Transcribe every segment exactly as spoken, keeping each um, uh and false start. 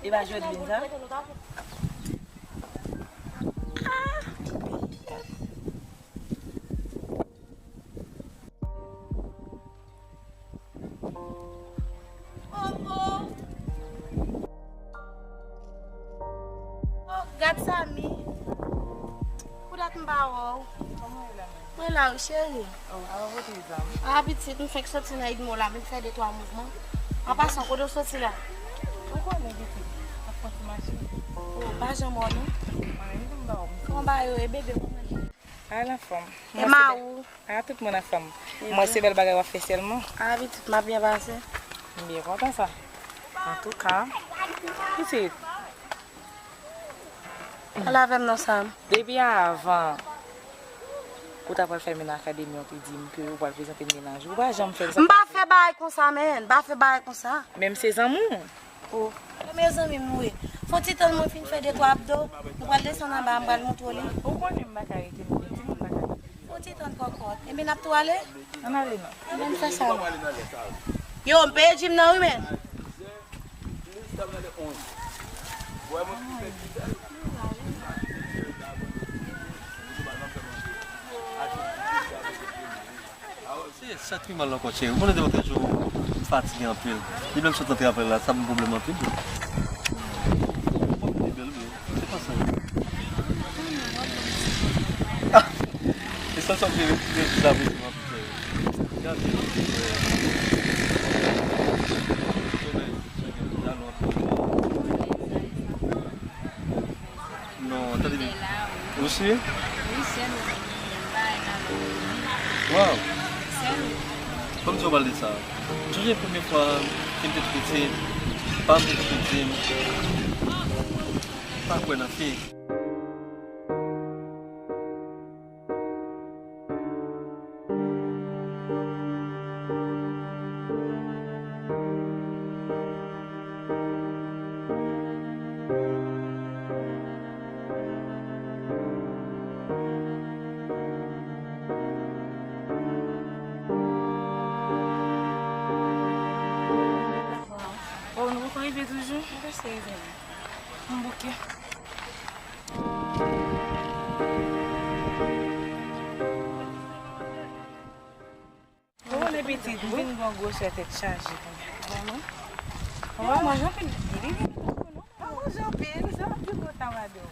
E pa Jodeline sa? Oh, oh. Oh, gad Samy. Pou dat m pa wè w. Kòman w ye la menm? Mwen la wi cheri. Oh, avan pote zam. Ah pitit, m fenk soti nan Edmo la, m fè de twa mouvman. An pasan, kote w soti la? Ou konnen pitit, ap fè ti mache. Oh, pa janm wè w non. Mwen menm tou m pa wè w. Kòman bagay yo ye bebe, kòman l ye? Al anfòm. E Mawou? Ah, tout moun anfòm. Mwen se bèl bagay w ap fè sèlman. Ah pitit, m ap byen pase. M byen kontan sa. Antouka, pitit. Pale avè m non Sam. Depi avan ou ta pral fèmen nan akademi an, ou te di m ke ou pral prezante m mennaj ou. Ou pa janm fè l sa. M pa fè bagay konsa, menn. M pa fè bagay konsa. Menm se zanmi w. Oh. Premye zanmi m wi. Fon ti tann mwen fin fè de twa abdo. Nou pral desann anba, m pral montre w li. Ou konnen m pa ka rete non, timoun pa ka rete. Fon ti tann kòkòt. Ebyen n ap tou ale? Ann ale non. Ebyen n fè sa non. Yo, m peye gym nan wi menn. Se sa k pi mal ankò, cheri. Ou konnen depi lòt jou m fatige anpil. Depi lè m sot nan travay la, sa ban m pwoblèm anpil tou. Ou pa vin bèl vre. Se pa sa. Ah! E sa, sa m te reflechi la pou mwen, cheri. Gade. Somèy, cheri, jalon anpil. Non, tande byen. Ou si? Wi, sèl ou menm, menm bagay la menm. Waw. Sèl ou. Fò m di w pale de sa. M sonje premye fwa ke m te tou piti, pa m te tou piti, m pa kwè nan fi. Oh, nou poko rive toujou? Nou prèske rive. M bouke. Ou konnen pitit, m vin gen yon gwosè tèt chaje kounye a. Vrèman? Wi. Ou manje anpil. Li vin pou nou. Pa manje anpil, sa m ap di w konsa, madanm.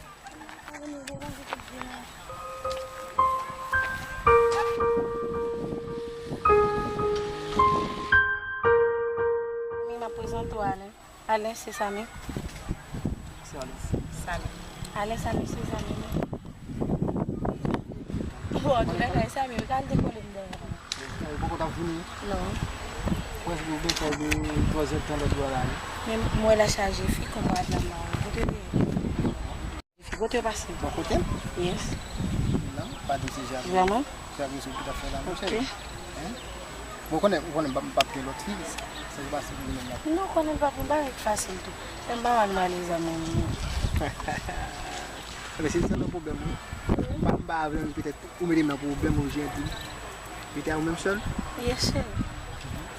Mi m ap prezante w, Alen. Alen, se Samy. Se Alen. Samy. Alen, Samy, se zanmi nou. Bon, antoulèka, e Samy, wi, k al dekole m dèyè. Ou poko t ap vini? Non. Prèske ou gen fè de twazèdtan lòt bò la, wi. Men m wè la chaje fi, kòman madanm nan, kote l ye? Kote yo pase? Bò kote m? Yes. Non, pa di se Javi. Vrèman? Javi sou ki t ap fè la, monchè. Ok. Hein? Bon, ou konnen, ou konnen m p ap, m p ap gen lòt fi, se, se ki pase pou mwen la. Non, ou konnen m p ap, m pa gen fasil tou. Fè m pa mal m ale zanmi m. Ebyen, se sa nan pwoblèm, wi. M pa, m pa vle menm petèt ou mete m nan pwoblèm, ou jwenn. Li te a ou menm sèl? Yes, cheri.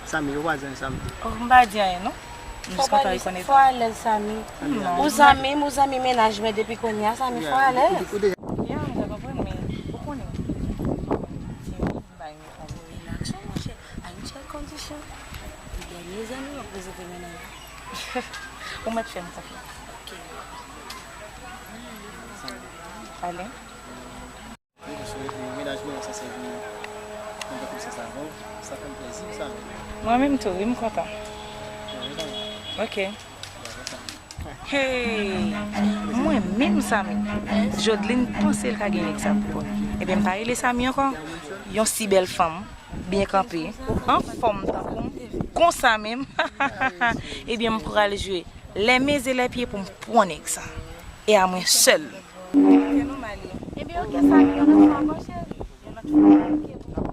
Samy, ou pa di anyen, Samy? Oh, m pa di anyen, non. M jis kontan rekonèt ou. Fò alèz, Samy. Ou zanmi m, ou zanmi mennaj mwen depi kounye a, Samy, fò alèz. Ou, ou, ou deja... Ya, m te konprann, men ou konnen. Timoun, m pa renmen fè reaksyon, monchè. A yon sèl kondisyon. Dènye zanmi m ap prezante mennaj la. Ou mèt fè m konfyans. Ok. Alen. Wi, paske mennaj mwen an sanse vin nan konfesans avè w, sa fè m plezi, sa. Mwen menm tou, wi, m kontan. Ok. Hey, mwen menm Samy, Jodeline panse l ka gen nèg sa pou kò l. Ebyen, m pa rele Samy ankò. Yon si bèl fanm, byen kanpe, anfòm tankou m, konsa menm. Ebyen, m pral jwe les mains et les pieds pou m pran nèg sa. E a mwen sèl. Ok, nou m ale. Ebyen, ok, Samy, yon lòt fwa ankò, cheri. Yon lòt fwa, ok, bon.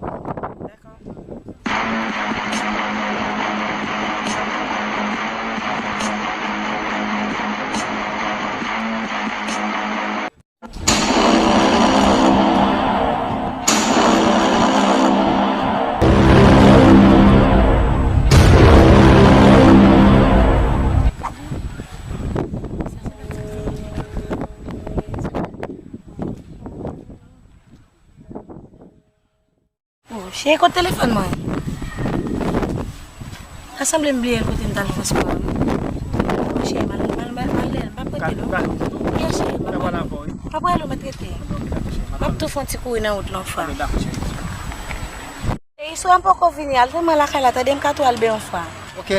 Dakò. Cheri, kote telefòn mwen? Sa sanble m bliye l kote m t al transpò a. Cheri, m al, m al, m al, m al, m ap rete non. Yes, cheri, m ap, m ap rele w, mèt rete. M ap tou fè yon ti kouri nan wout lan yon fwa. Cheri, swa m poko vini, al tann mwen lakay la, tande, m ka tou al benyen yon fwa. Ok.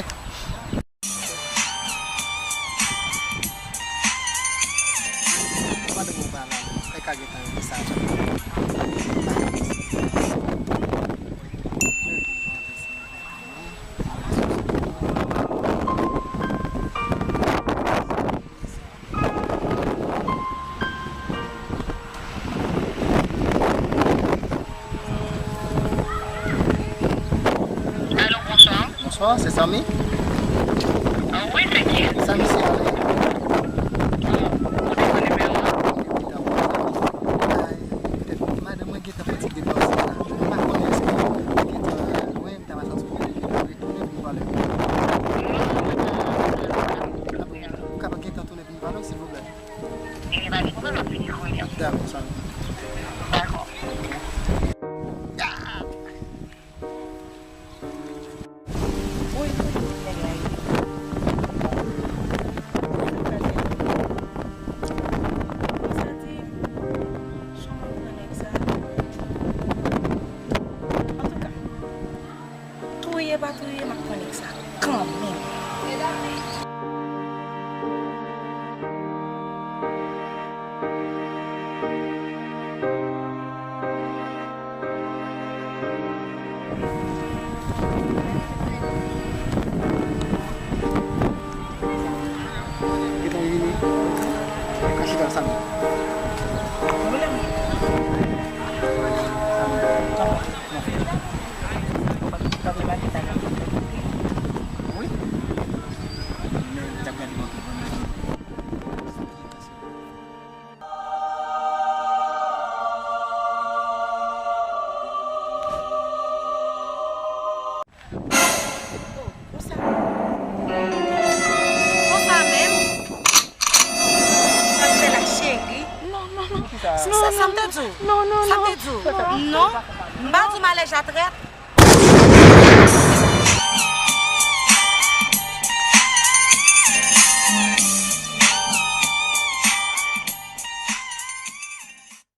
Pandan mwen pa la, mwen ka gentan rete sa. Alo, bonswa. Bonswa, se Samy? Ah, wi, se ki? Samy, se Alain. Ah, ou te pran nimewo a? Wi, wi, dakò, Samy. Ay, petèt madanm mwen gentan fatige nan zòn la. Mwen pa konnen èske li gentan lwen, m ta va santi pou li gentan retounen vin pale. Non, mwen pa, mwen pa, mwen pa. Ou ka pa gentan tounen vin pale, silvouplè? E pa de pwoblèm, m ap vini kounye a. Dakò, Samy. Dakò. Woy, woy, nèg la ye. Sa di, chanm mwen pran nèg sa. Antouka, touye pa touye, m ap pran nèg sa kanmenm. Gentan vini. Ka chita, Samy. Samy. Wi. Men, m t ap gade manke. Oh, konsa. Konsa menm. Sa m fè la, cheri. Non, non, non. Sa, sa m te di w. Non, non, non. Sa m te di w. Non. M pa di w m alèj a trèt.